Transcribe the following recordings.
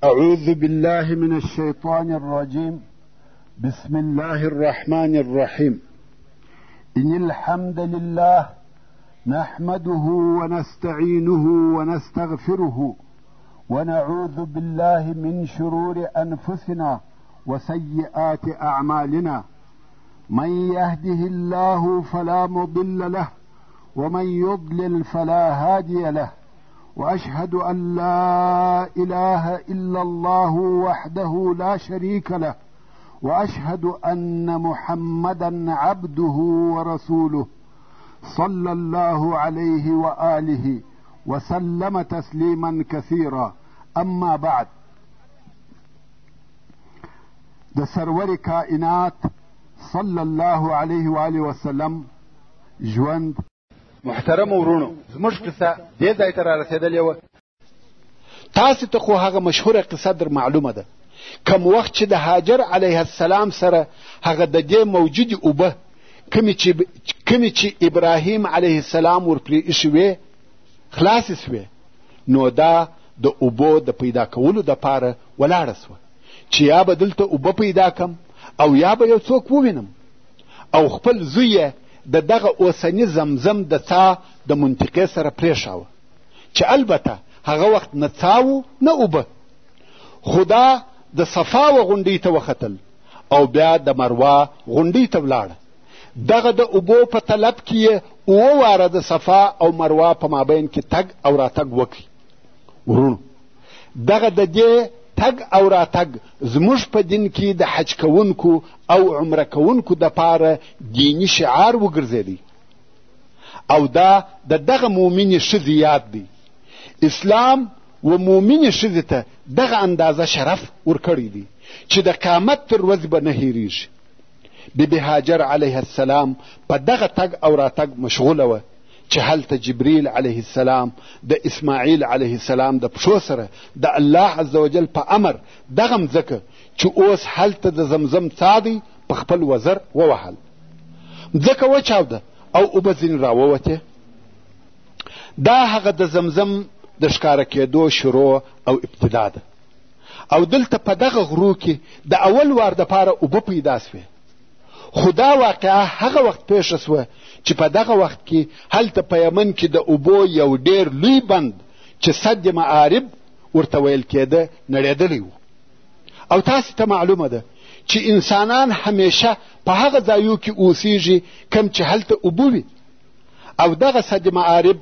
أعوذ بالله من الشيطان الرجيم. بسم الله الرحمن الرحيم. إن الحمد لله نحمده ونستعينه ونستغفره ونعوذ بالله من شرور أنفسنا وسيئات أعمالنا. من يهده الله فلا مضل له ومن يضلل فلا هادي له، وأشهد أن لا إله إلا الله وحده لا شريك له، وأشهد أن محمدا عبده ورسوله صلى الله عليه وآله وسلم تسليما كثيرا. أما بعد، د سرور کائنات صلی الله علیه وآله وسلم ژوند. محترم ورونو، زموږ قصه دې ځای ته رارسېدلې وه. تاسې ته خو هغه مشهوره قصه در معلومه ده، کم وخت چې د هاجر علیه السلام سره هغه د دې موجودې اوبه کومې چې ابراهیم علیه السلام ورپرې ایښې وې خلاصې سوې، نو دا د اوبو د پیدا کولو دپاره ولاړه سوه چې یا به دلته اوبه پیدا کم او یا به یو څوک ووینم، او خپل زوی یې د دغه اوسني زمزم د څا د منطقې سره پرېښاوه، چې البته هغه وخت نه څا و نه اوبه. خو دا د صفا و غونډۍ ته وختل او بیا د مروا غونډۍ ته ولاړه. دغه د اوبو په طلب کې یې اووه واره د صفا او مروا په مابین کې تګ او راتګ وکړي. وروڼو، دغه د دې تګ او راتګ زموږ په دین کې د حج کوونکو او عمره کوونکو دپاره دیني شعار وګرځېدی، او دا د دغه مؤمنې ښځې یاد دی. اسلام و مؤمنې ښځې ته دغه اندازه شرف ورکړی دی چې د قیامت تر ورځې به نه هېرېږي. بیبي هاجر علیه السلام په دغه تګ او راتګ مشغوله وه چې هلته جبریل علیه السلام د اسماعیل علیه السلام د پښو سره د الله عز وجل په امر دغه مځکه چې اوس هلته د زمزم څا دی په خپل وزر ووهل. مځکه وچاوده او اوبه ځینې راووتې. دا هغه د زمزم د ښکاره کېدو شروع او ابتدا ده، او دلته په دغه غرو کې د اول وار دپاره اوبه پیدا سوې. خو دا واقعه هغه وخت پېښه سوه چې په دغه وخت کې هلته په یمن کې د اوبو یو ډېر لوی بند چې سد معارب ورته ویل کېده نړېدلی و. او تاسې ته معلومه ده چې انسانان همیشه په هغه ځایو کې اوسیږي کم چې هلته اوبه وي، او دغه سد معارب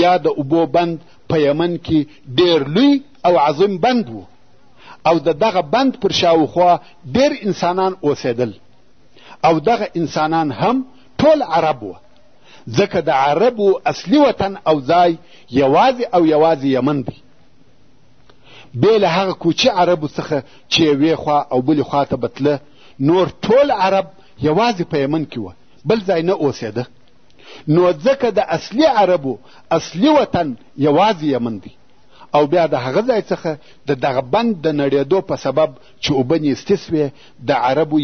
یا د اوبو بند په یمن کې ډېر لوی او عظیم بند و، او د دغه بند پر شاوخوا ډېر انسانان اوسېدل، او دغه انسانان هم ټول عرب وه، ځکه د عربو اصلي وطن او ځای یوازې او یوازې یمن دی، بې له هغه کوچي عربو څخه چې یوې خوا او بلې خوا ته به تله. نور ټول عرب یوازې په یمن کې وه، بل ځای نه اوسېده. نو ځکه د اصلي عربو اصلي وطن یوازې یمن دی، او بیا د هغه ځای څخه د دغه بند د نړېدو په سبب چې اوبه نیستې سوې د عربو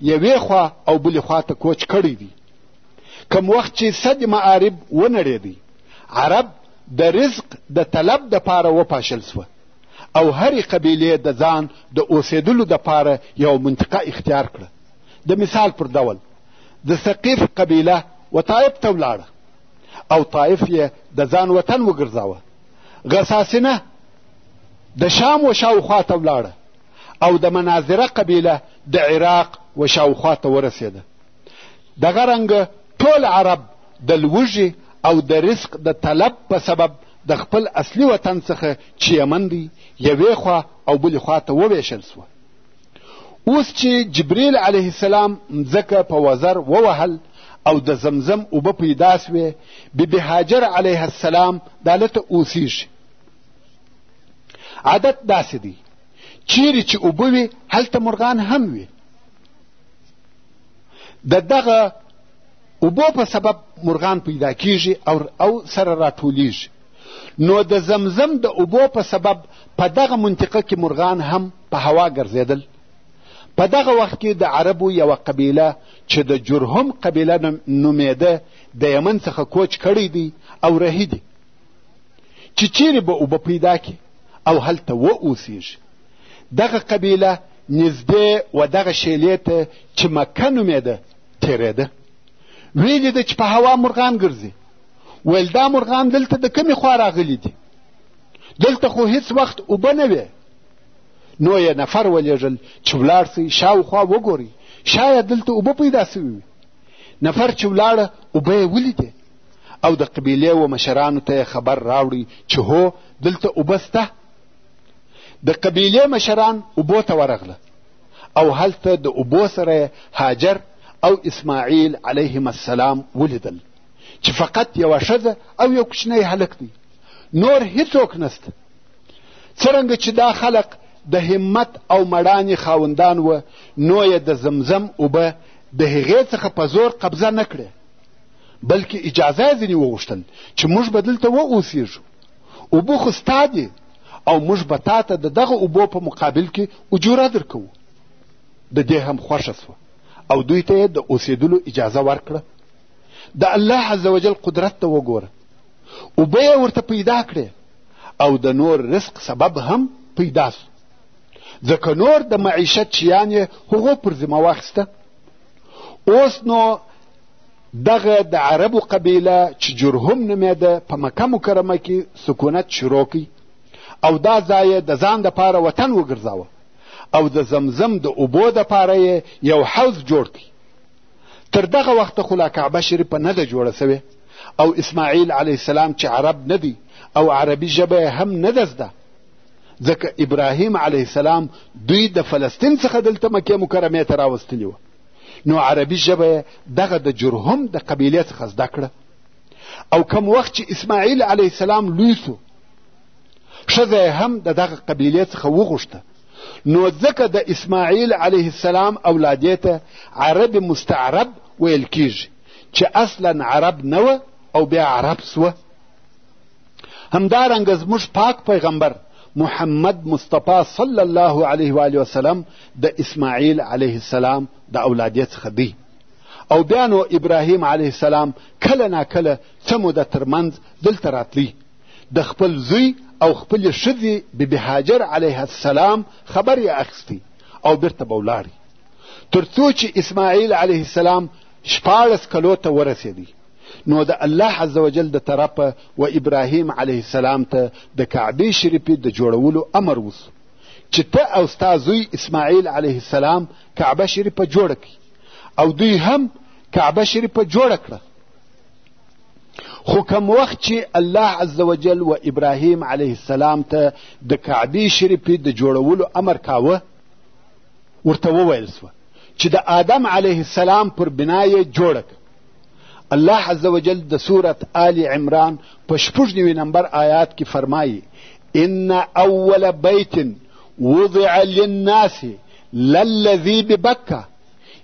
یوې خوا او بلې خوا ته کوچ کړی دی. کم وخت چې سد معارب ونړېدی، عرب د رزق د طلب دپاره وپاشل سوه، او هرې قبیلې د ځان د اوسېدلو دپاره یوه منطقه اختیار کړه. د مثال پر ډول د ثقیف قبیله و طائف ته ولاړه او طائف یې د ځان وطن وګرځاوه. غساسنه د شام و شاوخوا ته ولاړه او د مناظره قبیله د عراق و شاوخوا ته ورسېده. دغه رنګه ټول عرب د لوږې او د رزق د طلب په سبب د خپل اصلي وطن څخه چې یمن دی یوې خوا او بلې خوا ته وویشل سوه. اوس چې جبریل علیه السلام مځکه په وزر ووهل او د زمزم اوبه پیدا سوې، بیبي هاجر علیه السلام دالته اوسیږي. عادت داسې دی، چیرې چې اوبه وي هلته مرغان هم وي. د دغه اوبو په سبب مرغان پیدا کیږي او سره راټولیږي. نو د زمزم د اوبو په سبب په دغه منطقه کې مرغان هم په هوا ګرځېدل. په دغه وخت کې د عربو یوه قبیله چې د جرهم قبیله نومېده د یمن څخه کوچ کړی دی او رهي دي چې چیرې به اوبه پیدا کړي او هلته واوسیږي. دغه قبیله نږدې و دغه شیلې ته چې مکه نومېده تېرېده. ویې لیده چې په هوا مرغان ګرځي. ویل دا مرغان دلته د کومې خوا راغلي دي؟ دلته خو هیڅ وخت اوبه نه وې. نو یې نفر ولېږل چې ولاړ سئ شاوخوا وګورئ، شاید دلته اوبه پیدا سوي وي. نفر چې ولاړه اوبه یې ولیدې او د قبیلې و مشرانو ته یې خبر راوړی چې هو دلته اوبه سته. د قبیلې مشران اوبو ته ورغله او هلته د اوبو سره هاجر او اسماعیل علیهم السلام ولیدل چې فقط یوه ښځه او یو کوچنی هلک دی، نور هیڅوک نسته. څرنګه چې دا خلق د همت او مړانې خاوندان وه، نو یې د زمزم اوبه د هغې څخه په زور قبضه نه کړې، بلکې اجازه یې ځینې وغوښتل چې موږ به دلته واوسیږو، اوبه خو ستا دي او موږ به تا ته د دغه اوبو په مقابل کې اجوره درکوو. د دې هم خوښه سوه او دوی ته یې د اوسېدلو اجازه ورکړه. د الله عز وجل قدرت ته وګوره، اوبه یې ورته پیدا کړې او د نور رزق سبب هم پیدا سو، ځکه نور د معیشت شیان یې هغو پر ذمه واخیسته. اوس نو دغه د عربو قبیله چې جرهم نومېده په مکه مکرمه کې سکونت شروع کړي او دا ځای یې د ځان دپاره وطن وګرځاوه او د زمزم د اوبو دپاره یې یو حوض جوړ کړي. تر دغه وخته خو لا کعبه شریفه نه ده جوړه سوې او اسماعیل علیه السلام چې عرب نه دی او عربي ژبه یې هم نه ده زده، ځکه ابراهیم علیه السلام دوی د فلسطین څخه دلته مکې مکرمې ته راوستلي وه، نو عربي ژبه یې دغه د جرهم د قبیلې څخه زده کړه. او کم وخت چې اسماعیل علیه السلام لوی سو، ښځه یې هم د دغه قبیلې څخه وغوښته، نو ځکه د اسماعیل علیه السلام اولادې ته عرب مستعرب ویل کیږي چې اصلا عرب نه وه او بیا عرب سوه. همدارنګه زموږ پاک پیغمبر محمد مصطفی صلی الله علیه و وسلم د اسماعیل علیه السلام د اولادې څخه دی. او بیا نو ابراهیم علیه السلام کله ناکله څه موده ترمنځ دلته راتلی، د خپل زوی او خپلې ښځې بیبي هاجر علیه السلام خبر یې اخیستی او بیرته به ولاړی، تر څو چې اسماعیل علیه السلام 16 کلو ته ورسېدی. نو د الله عز وجل د طرفه و ابراهیم علیه السلام ته د کعبې شریفې د جوړولو امر وسو چې ته او ستا زوی اسماعیل علیه السلام کعبه شریفه جوړه کړي، او دوی هم کعبه شریفه جوړه کړه. خو کم وخت چې الله عز وجل و ابراهیم علیه السلام ته د کعبې شریفې د جوړولو امر کاوه، ورته وویل سوه چې د آدم علیه السلام پر بنا یې جوړه کړه. الله عز وجل د سورت آل عمران په 96 نمبر آیات کې فرمایي: ان اول بیت وضع للناس للذي ببکه،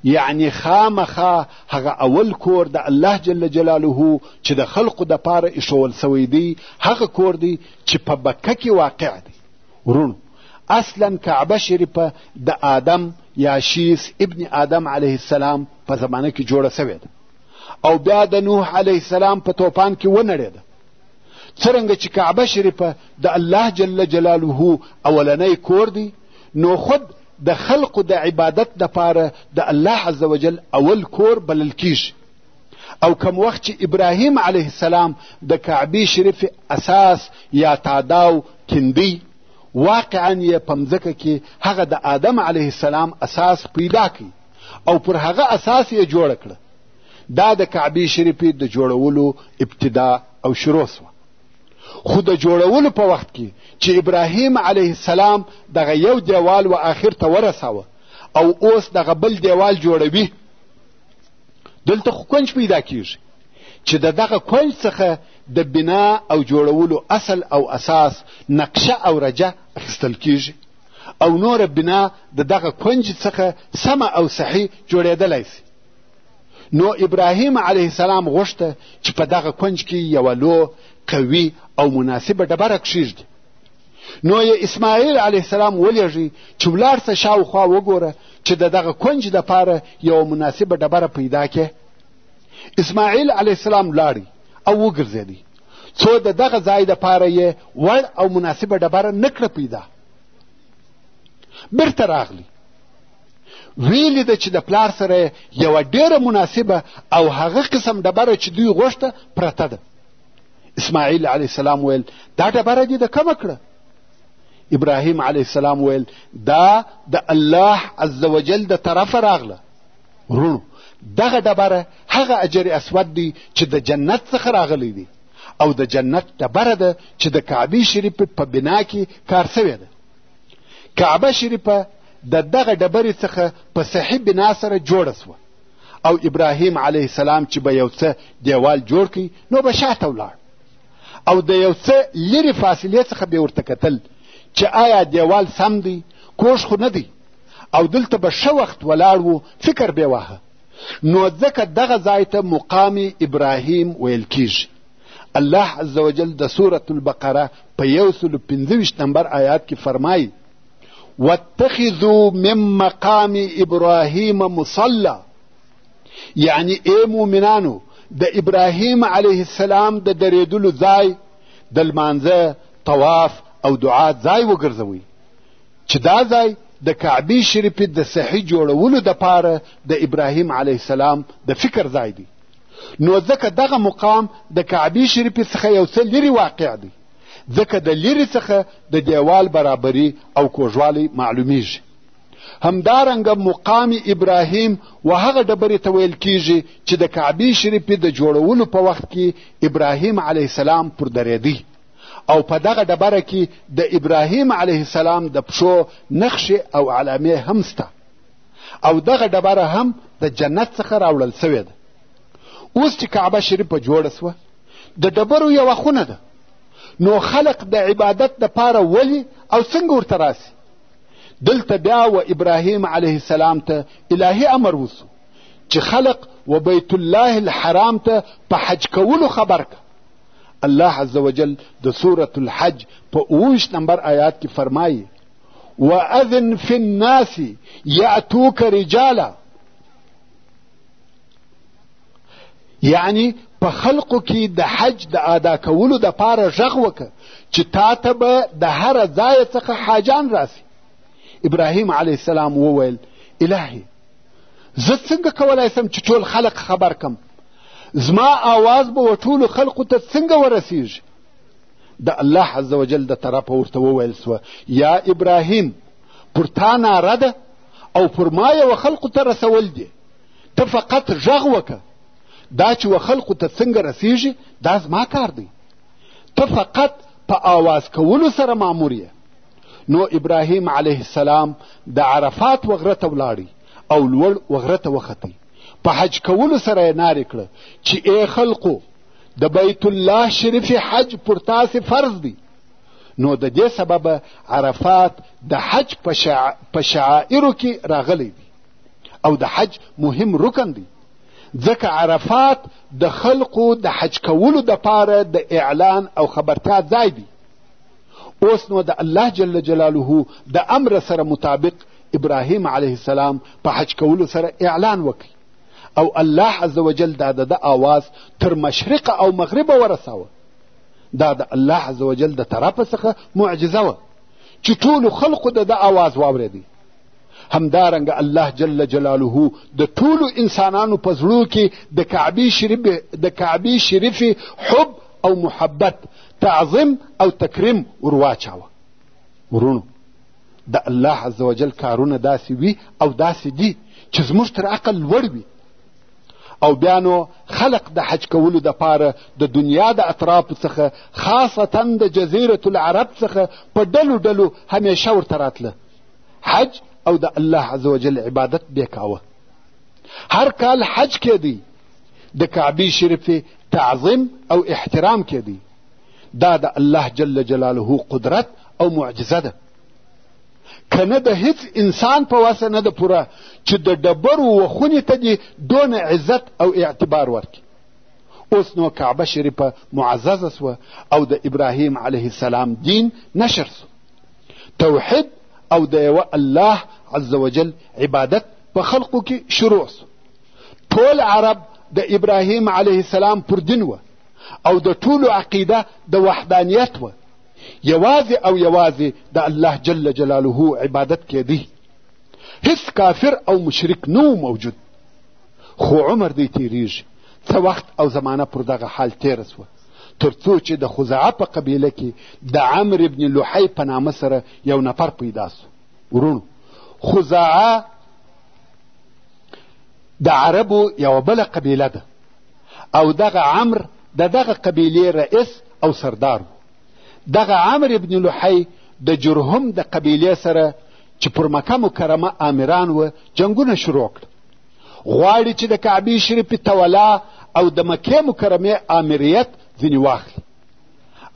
یعنی خامخا هغه اول کور د الله جل جلاله چې د خلقو دپاره ایښوول سوی دی، هغه کور دی چې په بکه کې واقع دی. وروڼو، اصلا کعبه شریفه د آدم یا شیس ابن آدم علیه السلام په زمانه کې جوړه سوې ده او بیا د نوح علیه السلام په توپان کې ونړېده. څرنګه چې کعبه شریفه د الله جل جلاله اولنی کور دی، نو خود د خلقو د عبادت دپاره د الله عز وجل اول کور بلل کیږي. او کم وخت چې ابراهیم علیه السلام د کعبې شریفې اساس یا تاداو کیندی، واقعا یې په مځکه کې هغه د آدم علیه السلام اساس پیدا کړي او پر هغه اساس یې جوړه کړه. دا د کعبې شریفې د جوړولو ابتدا او شروع سوه. خو د جوړولو په وخت کې چې ابراهیم علیه السلام دغه یو دیوال و آخر ته ورساوه او اوس دغه بل دیوال جوړوي، دلته خو کنج پیدا کیږي چې د دغه کنج څخه د بنا او جوړولو اصل او اساس نقشه او رجه اخیستل کیږي او نوره بنا د دغه کنج څخه سمه او صحیح جوړېدلی سي. نو ابراهیم علیه السلام غوښته چې په دغه کنج کې یوه لو قوي او مناسبه ډبره کښېږدي. نو یې اسماعیل علیه السلام ولېږي چې ولاړ سه شاوخوا وګوره چې د دغه کنج دپاره یوه مناسبه ډبره پیدا کړې. اسماعیل علیه السلام لاړی او وګرځېدی. څو د دغه ځای دپاره یې وړ او مناسبه ډبره نه کړه پیدا. بیرته راغلی، ویلي ده چې د پلار سره یوه ډېره مناسبه او هغه قسم ډبره چې دوی غوښته پرته ده. اسماعیل علیه السلام ویل دا ډبره دې د کومه کړه؟ ابراهیم علیه السلام ویل دا د الله عز وجل د طرفه راغله. وروڼو دغه ډبره هغه اجر اسود دی چې د جنت څخه راغلی دی او د جنت ډبره ده چې د کعبې شریفې په بنا کې کار سوې ده. کعبه شریفه د دغه ډبرې څخه په صحیح بنا سره جوړه سوه او ابراهیم علیه السلام چې به یو څه دیوال جوړ کړي نو به شاته ولاړ او د یو څه لرې فاصلې څخه به ورته کتل چې آیا دیوال سم دی، کوږ خو نه دی، او دلته به ښه وخت ولاړ و، فکر به واهه. نو ځکه دغه ځای ته مقام ابراهیم ویل کیږي. الله عز وجل د سورة البقره په 125 نمبر آیات کې فرمایي واتخذوا من مقام ابراهیم مصلا، یعنی ای مؤمنانو د ابراهیم علیه السلام د درېدلو ځای د لمانځه، طواف او دعا ځای وګرځوئ، چې دا ځای د کعبې شریفې د صحیح جوړولو دپاره د ابراهیم علیه السلام د فکر ځای دی. نو ځکه دغه مقام د کعبې شریفې څخه یو څه لرې واقع دی، ځکه د لرې څخه د دیوال برابري او کوږوالی معلومیږي. همدارنګه مقام ابراهیم و هغه ډبرې ته ویل کیږي چې د کعبې شریفې د جوړولو په وخت کې ابراهیم علیه السلام پر درېدی او په دغه ډبره کې د ابراهیم علیه السلام د پښو نښې او علامې هم سته او دغه ډبره هم د جنت څخه راوړل سوې ده. اوس چې کعبه شریفه جوړه سوه د ډبرو یوه خونه ده، نو خلق د عبادت دپاره ولي او څنګه ورته راسي؟ دلته بیا و ابراهیم علیه السلام ته الهي امر وسو چې خلق و بیت الله الحرام ته په حج کولو خبر که. الله عز وجل د سورة الحج په 27 نمبر آیات کې فرمایي واذن فی الناس یأتوک رجالا، یعنی په خلقو کې د حج د ادا کولو دپاره غږ وکړه چې تا ته به د هره ځایه څخه حاجان راسي. ابراهیم علیه السلام وویل الهي زه څنګه کولای سم چې ټول خلق خبر کم؟ زما آواز به و ټولو خلقو ته څنګه ورسیږي؟ د الله عز وجل د طرفه ورته وویل سوه یا ابراهیم پر تا ناره ده او پر ما یې و خلقو ته رسول دي، ته فقط غږ وکړه، دا چې و خلقو ته څنګه رسیږي دا زما کار دی، ته فقط په آواز کولو سره مامور یې. نو ابراهیم علیه السلام د عرفات و غره ته ولاړی او لوړ و غره ته وختی، په حج کولو سره یې نارې کړه چې ای خلقو د بیت الله شریف حج پر تاسې فرض دی. نو د دې سببه عرفات د حج په شعائرو کې راغلی دی او د حج مهم رکن دی، ځکه عرفات د خلقو د حج کولو دپاره د اعلان او خبرتیا ځای دی. اوس نو د الله جل جلاله د امر سره مطابق ابراهیم علیه السلام په حج کولو سره اعلان وکړي او الله عز وجل دا د ده آواز تر مشرقه او مغربه ورساوه. دا د الله عز وجل د طرفه څخه معجزه وه چې ټولو خلقو د ده آواز واورېدی. همدارنګه الله جل جلاله د ټولو انسانانو په زړو کې د کعبې شریفې حب او محبت، تعظیم او تکریم ورواچاوه. وروڼو د الله عز وجل کارونه داسې وي او داسې دي چې زموږ تر عقل لوړ وي. او بیا نو خلق د حج کولو دپاره د دنیا د اطرافو څخه خاصتا د جزیرة العرب څخه په ډلو ډلو همیشه ورته راتله، حج او د الله عز وجل عبادت بې کاوه. هر کال حج کېدی، د کعبې شریفې تعظیم او احترام کېدی. دا د الله جل جلاله قدرت او معجزه ده، که نه د هیڅ انسان په وسه نه ده پوره چې د ډبرو و خونې ته دې دونه عزت او اعتبار ورکړي. اوس نو کعبه شریفه معززه سوه او د ابراهیم علیه السلام دین نشر سو. توحید او د یوه الله عز وجل عبادت په خلقو کې شروع سو. ټول عرب د ابراهیم علیه السلام پر دین وه او د ټولو عقیده د وحدانیت وه. یوازې او یوازې د الله جل جلاله عبادت کېدی، هیڅ کافر او مشرک نه و موجود. خو عمر دی تیریږي، څه وخت او زمانه پر دغه حال تېره سوه، تر څو چې د خزاعه په قبیله کې د عمرو ابن لحی په نامه سره یو نفر پیدا سو. وروڼو، خزاعه د عربو یوه بله قبیله ده او دغه عمر د دغه قبیلې رئیس او سردار و. دغه عمرو ابن لحی د جرهم د قبیلې سره چې پر مکه مکرمه آمران وه جنګونه شروع کړه. غواړي چې د کعبې شریفې تولا او د مکې مکرمې آمریت ځینې واخلي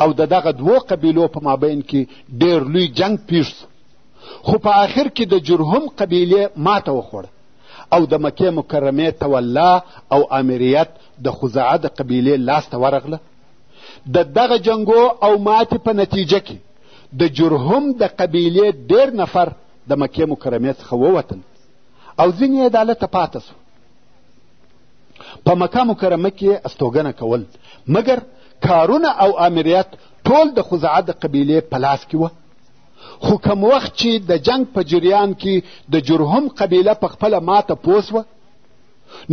او د دغه دوو قبیلو په مابین کې ډېر لوی جنګ پیښ سو. خو په آخر کې د جرهم قبیلې ماته وخوړه او د مکې مکرمې تولا او آمریت د خزاعه د قبیلې لاسته ورغله. د دغه جنګو او ماتې په نتیجه کې د جرهم د قبیلې ډېر نفر د مکې مکرمې څخه ووتل او ځینې یې دالته پاته سو. په مکه مکرمه کې یې استوګنه کول، مګر کارونه او آمریت ټول د خزاعه د قبیلې په لاس کې وه. خو کم وخت چې د جنګ په جریان کې د جرهم قبیله په خپله ماته پوه سوه،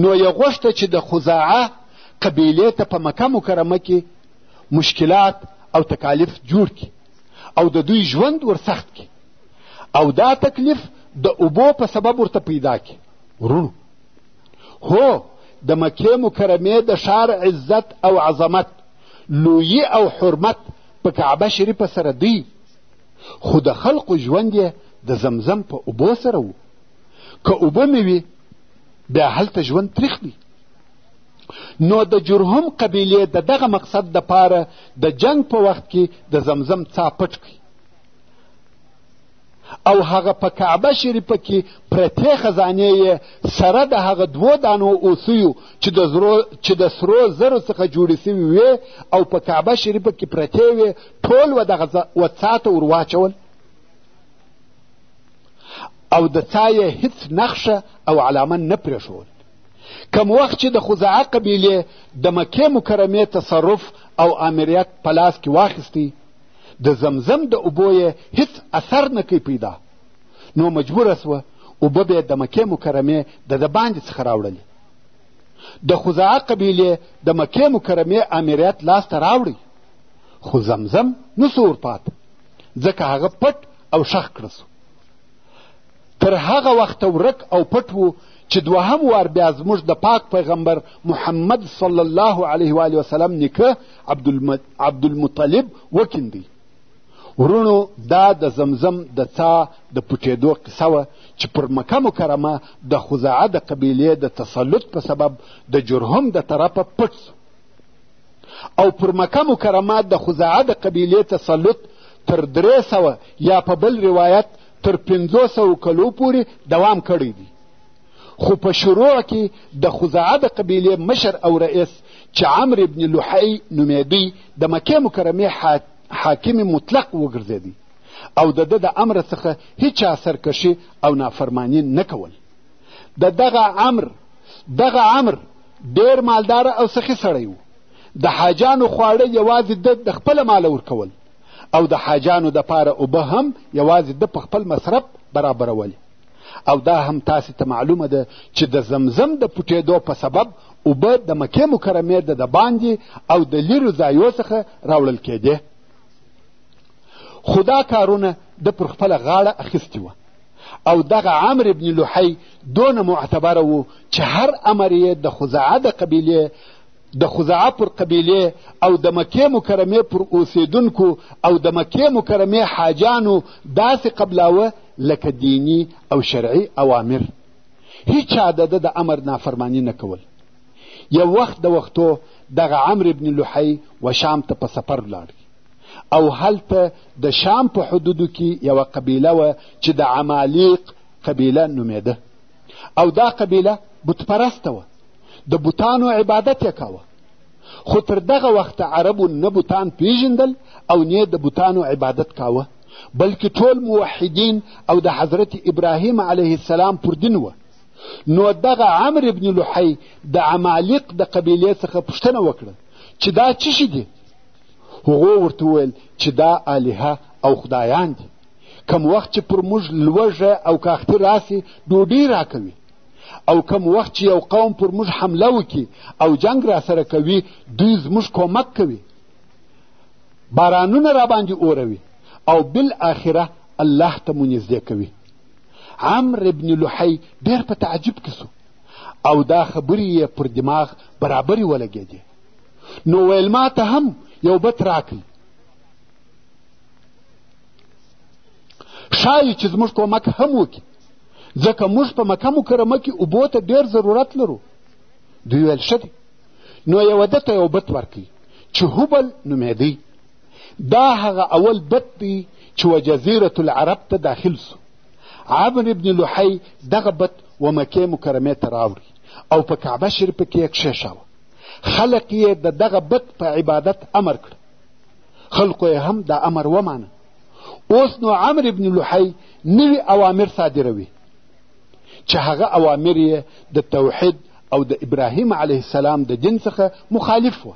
نو یې غوښته چې د خزاعه قبیلې ته په مکه مکرمه کې مشکلات او تکالیف جوړ کړي او د دوی ژوند ور سخت کړي او دا تکلیف د اوبو په سبب ورته پیدا کړي. وروڼو، هو د مکې مکرمې د ښار عزت او عظمت، لویي او حرمت په کعبه شریفه سره دی، خو د خلقو ژوند یې د زمزم په اوبو سره و. که اوبه نه وي بیا هلته ژوند تریخ دی. نو د جرهم قبیلې د دغه مقصد دپاره د جنګ په وخت کې د زمزم څا پټ کړي او هغه په کعبه شریفه کې پرتې خزانې یې سره د هغه دوو دانو اوسیو چې د سرو زرو څخه جوړې سوي وې او په کعبه شریفه کې پرتې وې، ټول و دغه و څا ته ور واچول او د څا یې هیڅ نخشه او علامه نه پرېښول. کم وخت چې د خزاعه قبیلې د مکې مکرمې تصرف او آمریت په لاس کې واخیستی، د زمزم د اوبو یې هیڅ اثر نه کوي پیدا، نو مجبوره سوه اوبه به یې د مکې مکرمې د دباندې څخه راوړلې. د خزاعه قبیلې د مکې مکرمې آمریت لاسته راوړی، خو زمزم نه سو ورپاته، ځکه هغه پټ او ښخ کړه سو. تر هغه وخته ورک او پټ و چې دوهم وار بیا زموږ د پاک پیغمبر محمد صلی الله علیه و وسلم نیکه عبدالمطلب وکیندی. وروڼو، دا د زمزم د څا د پټېدو قصه وه چې پر مکه مکرمه د خزاعه د قبیلې د تسلط په سبب د جرهم د طرفه پټ سو او پر مکه مکرمه د خزاعه د قبیلې تسلط تر 300 یا په بل روایت تر 500 کلو پورې دوام کړی دی. خو په شروع کې د خزاعه د قبیلې مشر او رئیس چې عمرو ابن لحی نومېدی د مکې مکرمې حاکم مطلق وګرځېدی او د ده د امر څخه هیچا سرکشي او نافرماني نه کول. د دغه عمر ډېر مالداره او سخي سړی و. د حاجانو خواړه یوازې ده د خپله ماله ورکول او د حاجانو دپاره اوبه هم یوازې ده په خپل مصرف برابرولې. او دا هم تاسې ته معلومه ده چې د زمزم د پټېدو په سبب اوبه د مکې مکرمې د دباندې او د لیرو ځایو څخه راوړل کېدې. خو دا کارونه ده پر خپله غاړه اخیستي وه او دغه عمرو ابن لحی دونه معتبره و چې هر امر یې د خزاعه د قبیلې د خزاعه پر قبیلې او د مکې مکرمې پر اوسېدونکو او د مکې مکرمې حاجانو داسې قبلاوه لکه دیني او شرعي اوامر. هیچا د ده د امر نافرماني نه کول. یو وخت د وختو دغه عمرو ابن لحی و شام ته په سفر ولاړ او هلته د شام په حدودو کې یوه قبیله وه چې د عمالیق قبیله نومېده او دا قبیله بتپرسته وه، د بتانو عبادت یې کاوه. خو تر دغه وخته عربو نه بتان پیژندل او نه د بتانو عبادت کاوه، بلکې ټول موحدین او د حضرت ابراهیم علیه السلام پر دین وه. نو دغه عمرو ابن لحی د عمالیق د قبیلې څخه پوښتنه وکړه چې دا څه شي دي؟ هغو ورته وویل چې دا الهه او خدایان دي. کم وخت چې پر موږ لوږه او کاختي راسي ډوډۍ راکوي، او کم وخت چې یو قوم پر موږ حمله وکړي او جنګ راسره کوي دوی زموږ کومک کوي، بارانونه راباندې اوروي او بالآخره الله ته مو نږدې کوي. عمرو ابن لحی ډېر په تعجب کې سو او دا خبرې یې پر دماغ برابرې ولګېدې، نو ویل ما ته هم یو بت راکړئ، ښایي چې زموږ کومک هم وکړي، ځکه موږ په مکه مکرمه کې اوبو ته ډېر ضرورت لرو. دوی ویل ښه دی. نو یوه ده ته یو بت ورکړئ چې هبل نومېدی. دا هغه اول بت دی چې و جزیرة العرب ته داخل سو. عمرو ابن لحی دغه بت و مکې مکرمې ته راوړی او په کعبه شریفه کې یې کښېښاوه. خلق یې د دغه بت په عبادت امر کړ، خلقو یې هم دا امر ومانه. اوس نو عمرو ابن لحی نوي اوامر صادروي چې هغه اوامر یې د توحید او د ابراهیم علیه السلام د دین څخه مخالف وه،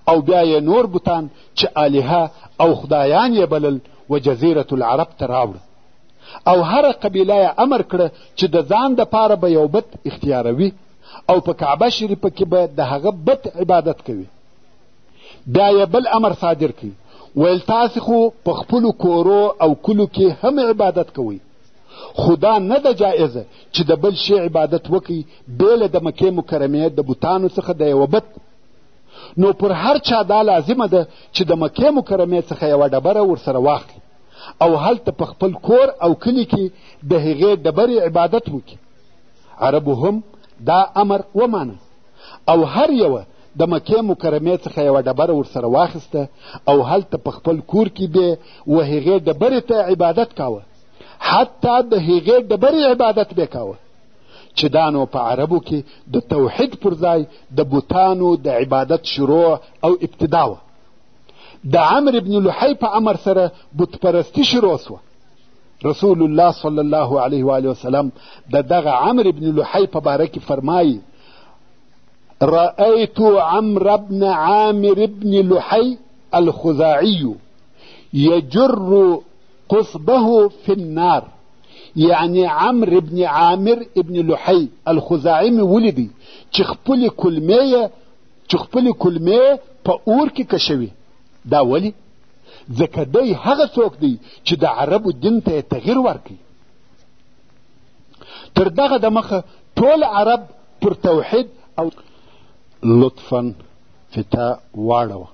او بیا یې نور بتان چې الهه او خدایان یې بلل و جزیرة العرب ته راوړه، او هره قبیله یې امر کړه چې د ځان دپاره به یو بت اختیاروي او په کعبه شریفه کې به د هغه بت عبادت کوي. بیا یې بل امر صادر کړي، ویل تاسې خو په خپلو کورو او کلو کې هم عبادت کوئ، خو دا نه ده جایزه چې د بل شي عبادت وکړئ بې له د مکې مکرمې د بتانو څخه د یوه بت. نو پر هر چا دا لازمه ده چې د مکې مکرمې څخه یوه ډبره ورسره واخلي او هلته په خپل کور او کلي کې د هغې ډبرې عبادت وکړي. عربو هم دا امر ومانه او هر یوه د مکې مکرمې څخه یوه ډبره ورسره واخیسته او هلته په خپل کور کې به و هغې ډبرې ته عبادت کاوه، حتی د هغې ډبرې عبادت به کاوه، چې دا نو په عربو کې د توحید پر ځای د بتانو د عبادت شروع او ابتدا وه. د عمرو بن لحی په امر سره بتپرستي شروع سوه. رسول الله صلی الله علیه وآله وسلم د دغه عمرو بن لحی په باره کې فرمایي: رأيت عمرو بن عامر بن لحي الخزاعي يجر قصبه في النار. یعنی عمرو بن عامر ابن لحی الخزاعي مې ولیدی چې خپلې کلمې په اور کې کشوي. دا ولې؟ ځکه دی هغه څوک دی چې د عربو دین ته یې تغییر ورکړي. تر دغه دمخه ټول عرب پر توحید او لطفا فتا واړوه.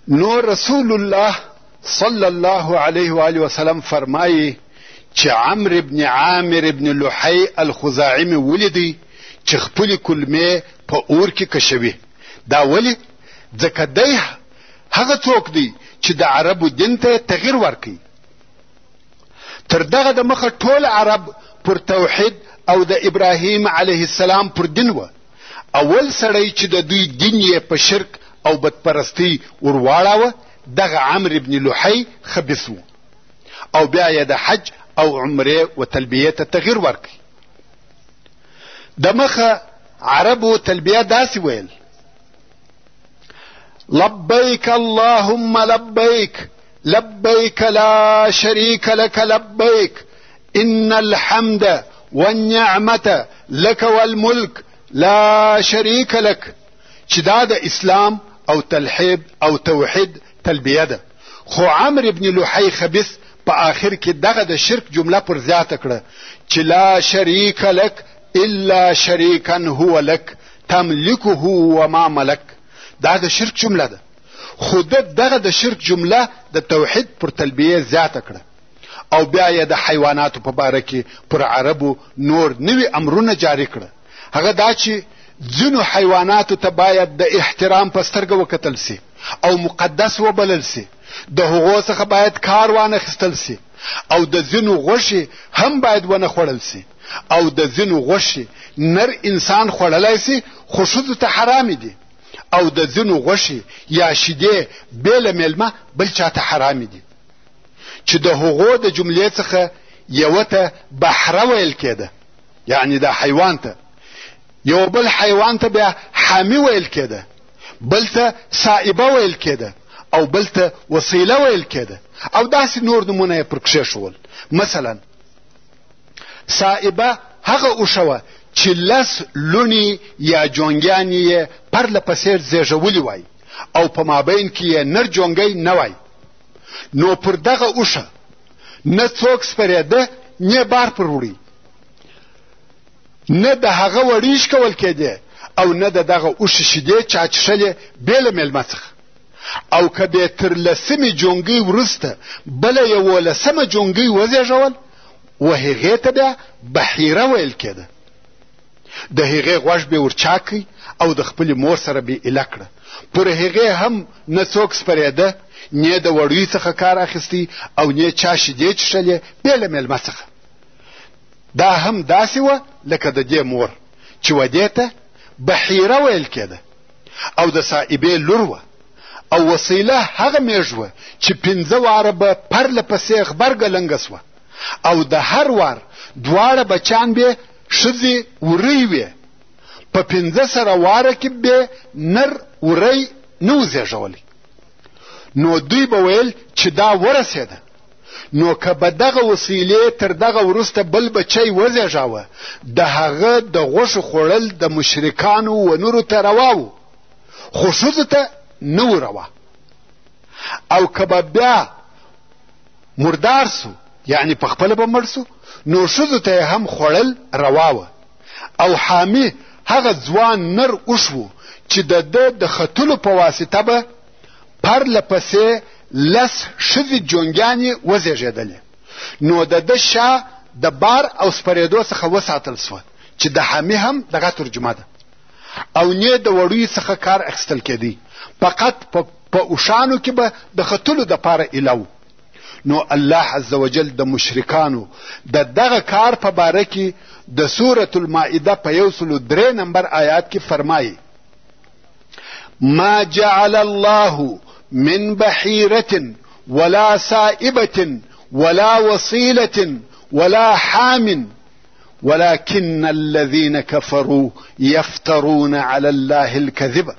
نو رسول الله صلی الله علیه و آله وسلم فرمایي چې عمرو ابن عامر ابن لحی الخزاعي مې ولیدی چې خپلې کلمې په اور کې کشوي. دا ولې؟ ځکه دی هغه څوک دی چې د عربو دین ته یې تغییر ورکړي. تر دغه د مخه ټول عرب پر توحید او د ابراهیم علیه السلام پر دین وه. اول سړی چې د دوی دین یې په شرک او بتپرستۍ ورواړاوه دغه عمرو بن لحی خبیث و، او بیا یې د حج او عمرې و تلبیې ته تغییر ورکړ. د مخه عربو تلبیه داسې ویل: لبیک اللهم لبیک، لبیک لا شریک لک لبیک، ان الحمد والنعمة لک والملک لا شریک لک، چې دا د اسلام او تلحید او توحید تلبیه ده. خو عمرو بن لحی خبیث په آخر کې دغه د شرک جمله پر زیاته کړه چې لا شریک لک الا شریکا هو لک تملکه وما ملک. دا د شرک جمله ده. خو ده دغه د شرک جمله د توحید پر تلبیې زیاته کړه او بیا یې د حیواناتو په باره کې پر عربو نور نوي امرونه جاري کړه. هغه دا چې ځینو حیواناتو ته باید د احترام په سترګه وکتل سي او مقدس وبلل سي، د هغو څخه باید کار وانه خیستل سي او د ځینو غوښې هم باید ونه خوړل سي او د ځینو غوښې نر انسان خوړلی سي خو ښځو ته حرامې دي او د ځینو غوښې یا شیدې بې له مېلمه بل چا ته حرامې دي چې د هغو د جملې څخه یوه ته بحره ویل کېده، یعنی دا حیوان ته، یو بل حیوان ته بیا حامی ویل کېده، بل ته سائبه ویل کېده او بل ته وسیله ویل کېده او داسې نور نومونه یې پر کښېښول. مثلا سائبه هغه اوښه وه چې لس لوڼې یا جونګیانې یې پرله پسې زېږولي وای او په مابین کې یې نر جونګی نه وای، نو پر دغه اوښه نه څوک سپرېده نه بار پر وړي، نه د هغه وړۍ ښکول کېدې او نه د دغه اوښې شیدې چا چښلې بې له مېلمه څخه. او که بې تر لسمې جونګۍ وروسته بله یولسمه جونګۍ وزېږول، و هغې ته بیا بحیره ویل کېده. د هغې غوږ بې ورچاک کړ او د خپلې مور سره بې ایله کړه. پر هغې هم نه څوک سپرېده، نه د وړیو څخه کار اخیستی او نه چا شیدې چښلې بې له مېلمه څخه. دا هم داسې وه لکه د دې مور چې ودې ته بحیره ویل کېده او د صاحبې لور وه. او وسیله هغه مېږ وه چې پنځه واره به پرله پسې غبرګه لنګه سوه او د هر وار دواړه بچیان به ښځې ورۍ وې، په پنځه سره واره کې به نر ورۍ نه و زېږولی. نو دوی به ویل چې دا ورسېده، نو که به دغه وسیلې تر دغه وروسته بل بچی وزېږاوه، د هغه د غوښو خوړل د مشرکانو و نورو ته روا وو، خو ښځو ته نه وو روا. او که به بیا مردار سو، یعنی په خپله به مړ سو، نو ښځو ته یې هم خوړل روا وه. او حامی هغه ځوان نر اوښ و چې د ده د ختلو په واسطه به پرله پسې لس ښځې جونګیانې وزېږېدلې، نو د ده شا د بار او سپرېدو څخه وساتل سوه چې د حامی هم دغه ترجمه ده. او نه د وړیو څخه کار اخیستل کېدی، فقط په اوښانو کې به د ختلو دپاره ایله و. نو الله عز وجل د مشرکانو د دغه کار په باره کې د سورة المائده په 103 نمبر آیات کې فرمایي: ما جعل الله من بحيرة ولا سائبة ولا وصيلة ولا حام ولكن الذين كفروا يفترون على الله الكذب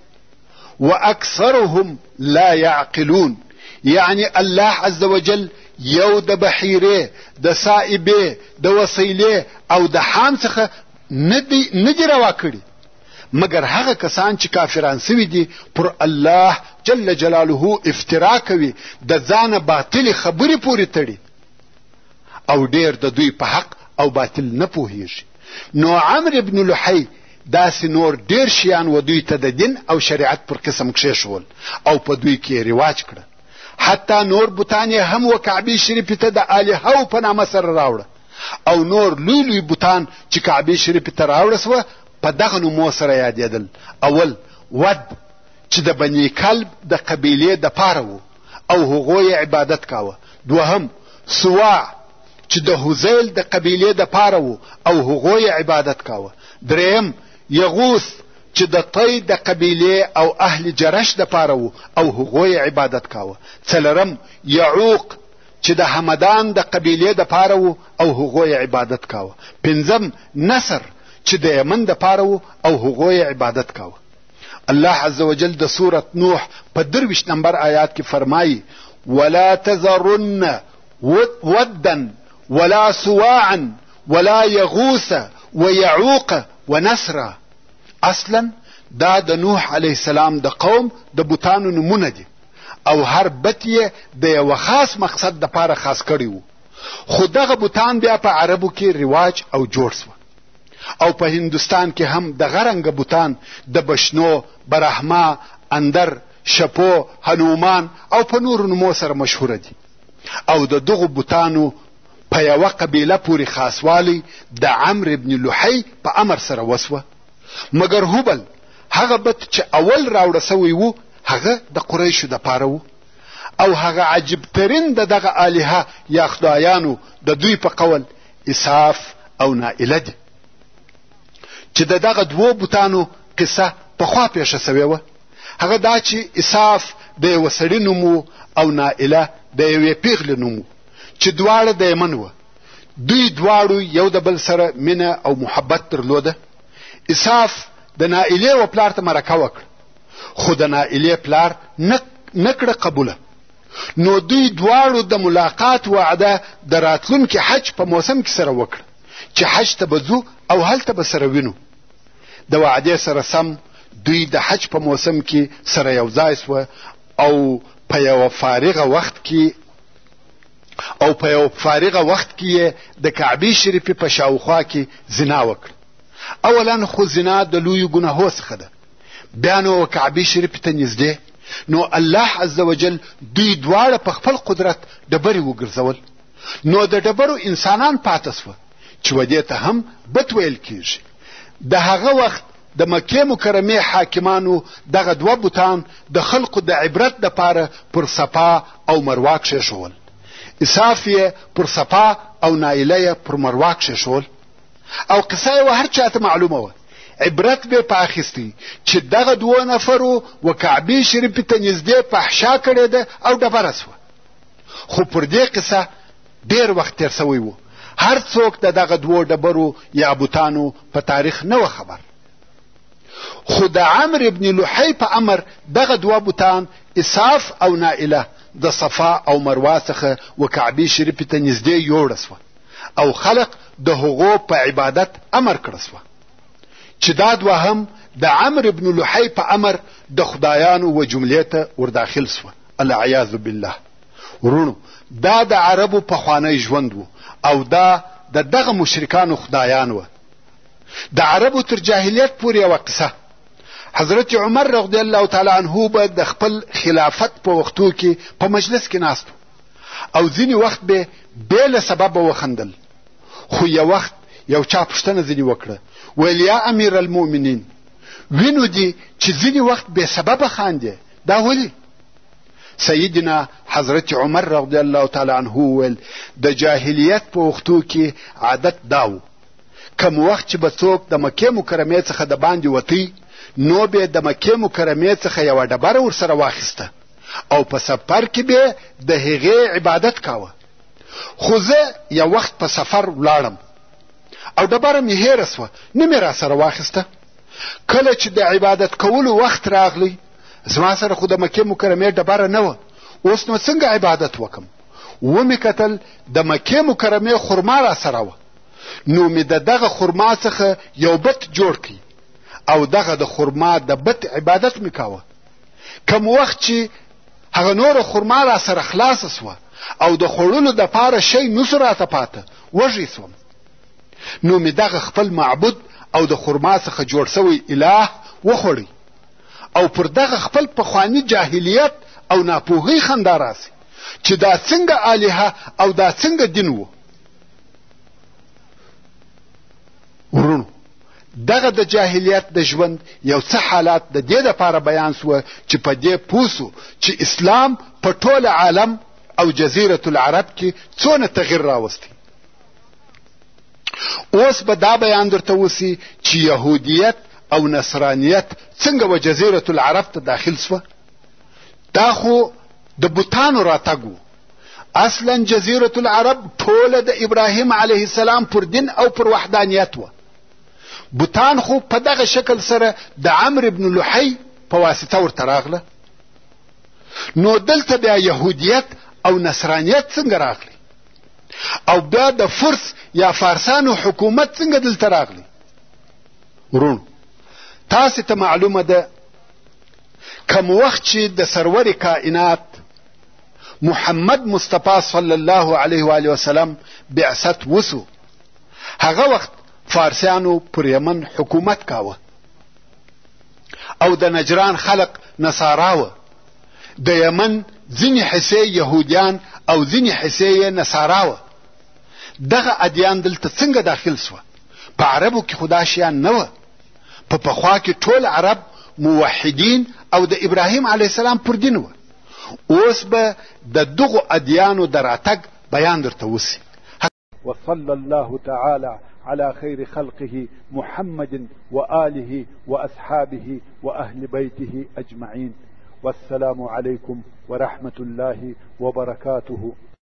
واکثرهم لا يعقلون. یعنی الله عز وجل یو د بحیرې، د صائبې، د وسیلې او د حام څخه نه دي روا کړي، مګر هغه کسان چې کافران سوي دي پر الله جل جلاله افترا کوي، د ځانه باطلې خبرې پورې تړي او ډېر د دوی په حق او باطل نه پوهیږي. نو عمرو بن لحی داسې نور ډېر شیان و دوی ته د دین او شریعت پر قسم کښېښول او په دوی کې رواج کړه. حتی نور بتان یې هم و کعبې شریفې ته د الهو په نامه سره راوړه او نور لوی لوی بتان چې کعبې شریفې ته راوړه سوه په دغه نومو سره یادېدل. اول ود چې د بني کلب د قبیلې دپاره و او هغو یې عبادت کاوه. دوهم سواع چې د هزیل د قبیلې دپاره و او هغو یې عبادت کاوه. دریم یغوث چې د طی د قبیلې او اهل جرش دپاره و او هغو یې عبادت کاوه. څلورم یعوق چې د همدان د قبیلې دپاره و او هغو یې عبادت کاوه. پنځم نصر چې د یمن دپاره و او هغو یې عبادت کاوه. الله عز وجل د سورة نوح په 23 نمبر آیات کې فرمایي: ولا تذرن ودا ولا سواعا ولا یغوث ویعوق ونسرا. اصلا دا د نوح علیه السلام د قوم د بتانو نومونه دي او هر بت یې د یوه خاص مقصد دپاره خاص کړی و، خو دغه بتان بیا په عربو کې رواج او جوړ سوه او په هندوستان کې هم دغه رنګه بتان د بشنو، برهما، اندر، شپو، هنومان او په نورو نومو سره مشهوره دي او د دغو بتانو په یوه قبیله پورې خاصوالی د عمرو بن لحی په امر سره وسوه. مګر هبل هغه بت چې اول راوړه سوی و هغه د قریشو دپاره و او هغه عجیب ترین د دغه الهه یا خدایانو د دوی په قول اساف او نائله دي چې د دغه دوو بتانو قصه پخوا پېښه سوې وه. هغه دا چې اساف د یوه سړي نوم و او نائله د یوې پیغلې نوم و چې دواړه د یمن وه. دوی دواړو یو د بل سره مینه او محبت درلوده. اساف د نائلې و پلار ته مرکه وکړه خو د نائلې پلار نه کړه قبوله. نو دوی دواړو د ملاقات وعده د راتلونکي حج په موسم کې سره وکړه چې حج ته به ځو او هلته به سره وینو. د وعدې سره سم دوی د حج په موسم کې سره یو ځای سوه او په یوه فارغه وخت کې او په یو فارغه وخت کې یې د کعبې شریفې په شاوخوا کې زنا وکړه. اولا خو زنا د لویو ګناهو څخه ده، بیا نو کعبې شریفې ته نږدې نو الله عز وجل دوی دواړه په خپل قدرت ډبرې وګرځول. نو د ډبرو انسانان پاته سوه چې و دې ته هم بت ویل کیږي. د هغه وخت د مکې مکرمې حاکمانو دغه دوه بتان د خلقو د عبرت دپاره پر صفا او مروا کښېښول. اساف یې پر صفا او نایله یې پر مروا کښېښول او قصه یې وه هر چا ته معلومه وه. عبرت به په اخیستی چې دغه دوو نفرو و کعبې شریفې ته نږدې فحشا کړې ده او ډبره سوه. خو پر دې قصه ډېر وخت تېر سوی و، هر څوک د دغه دوو ډبرو یا بتانو په تاریخ نه وه خبر. خو د عمرو بن لحی په امر دغه دوه بتان اساف او نائله د صفا او مروا څخه و کعبې شریفې ته نږدې یوړه سوه او خلق د هغو په عبادت امر کړه سوه چې دا دوه هم د عمرو بن لحی په امر د خدایانو و جملې ته ورداخل سوه. العیاذ بالله. وروڼو دا د عربو پخوانی ژوند و او دا د دغه مشرکانو خدایان وه. د عربو تر جاهلیت پورې یوه قصه. حضرت عمر رضی الله تعالی عنه به د خپل خلافت په وختو کې په مجلس کې ناست او ځینې وخت به بې له سببه وخندل. خو یو وخت یو چا پوښتنه ځینې وکړه، ویل یا امیر المؤمنین وینو دي چې ځینې وخت بې سببه خاندې، دا ولې؟ سیدنا حضرت عمر رضی الله تعالی عنه وویل د جاهلیت په وختو کې عادت دا و کوم وخت چې به څوک د مکې مکرمې څخه د باندې وتی نو به د مکې مکرمې څخه یوه ډبره ورسره واخیسته او په سفر کې به د هغې عبادت کاوه. خو زه یو وخت په سفر ولاړم او ډبره مې هېره سوه، نه مې راسره واخیسته. کله چې د عبادت کولو وخت راغلی زما سره خو د مکې مکرمې ډبره نه وه، اوس نو څنګه عبادت وکم؟ ومې کتل د مکې مکرمې خرما راسره وه، نو مې د دغه خرما څخه یو بت جوړ کړ او دغه د خرما د بت عبادت مې کاوه. کوم وخت چې هغه نوره خرما راسره خلاصه سوه او د خوړلو دپاره شی نسو راته پاته، وږی سوم، نو مې دغه خپل معبود او د خرما څخه جوړ سوی اله وخوړی او پر دغه خپل پخواني جاهلیت او ناپوهۍ خندا راسي چې دا څنګه الهه او دا څنګه دین و. وروڼو دغه د جاهلیت د ژوند یو څه حالات د دې دپاره بیان سوه چې په دې پوه سو چې اسلام په ټوله عالم او جزیرة العرب کې څونه تغییر راوستی. اوس به دا بیان درته وسي چې یهودیت او نصرانیت څنګه و جزیرة العرب ته داخل سوه. دا خو د بتانو راتګ و. اصلا جزیرة العرب ټوله د ابراهیم علیه السلام پر دین او پر وحدانیت وه. بتان خو په دغه شکل سره د عمرو بن لحی په واسطه ورته راغله. نو دلته بیا یهودیت او نصرانیت څنګه راغلی او بیا د فرس یا فارسانو حکومت څنګه دلته راغلی؟ وروڼو تاسې ته معلومه ده کوم وخت چې د سرور کائنات محمد مصطفی صلی الله علیه و آله وسلم بعثت وسو، هغه وخت فارسیانو پر یمن حکومت کاوه او د نجران خلق نصارا وه. د یمن ځینې حصې یهودیان او ځینې حصې یې نصارا وه. دغه ادیان دلته څنګه داخل سوه؟ په عربو کې خو دا شیان نه وه. په پخوا کې ټول عرب موحدین او د ابراهیم علیه السلام پر دین وه. اوس به د دغو ادیانو د راتګ بیان درته وسي. وصلى الله تعالى على خير خلقه محمد وآله وأصحابه وأهل بيته أجمعين، والسلام عليكم ورحمة الله وبركاته.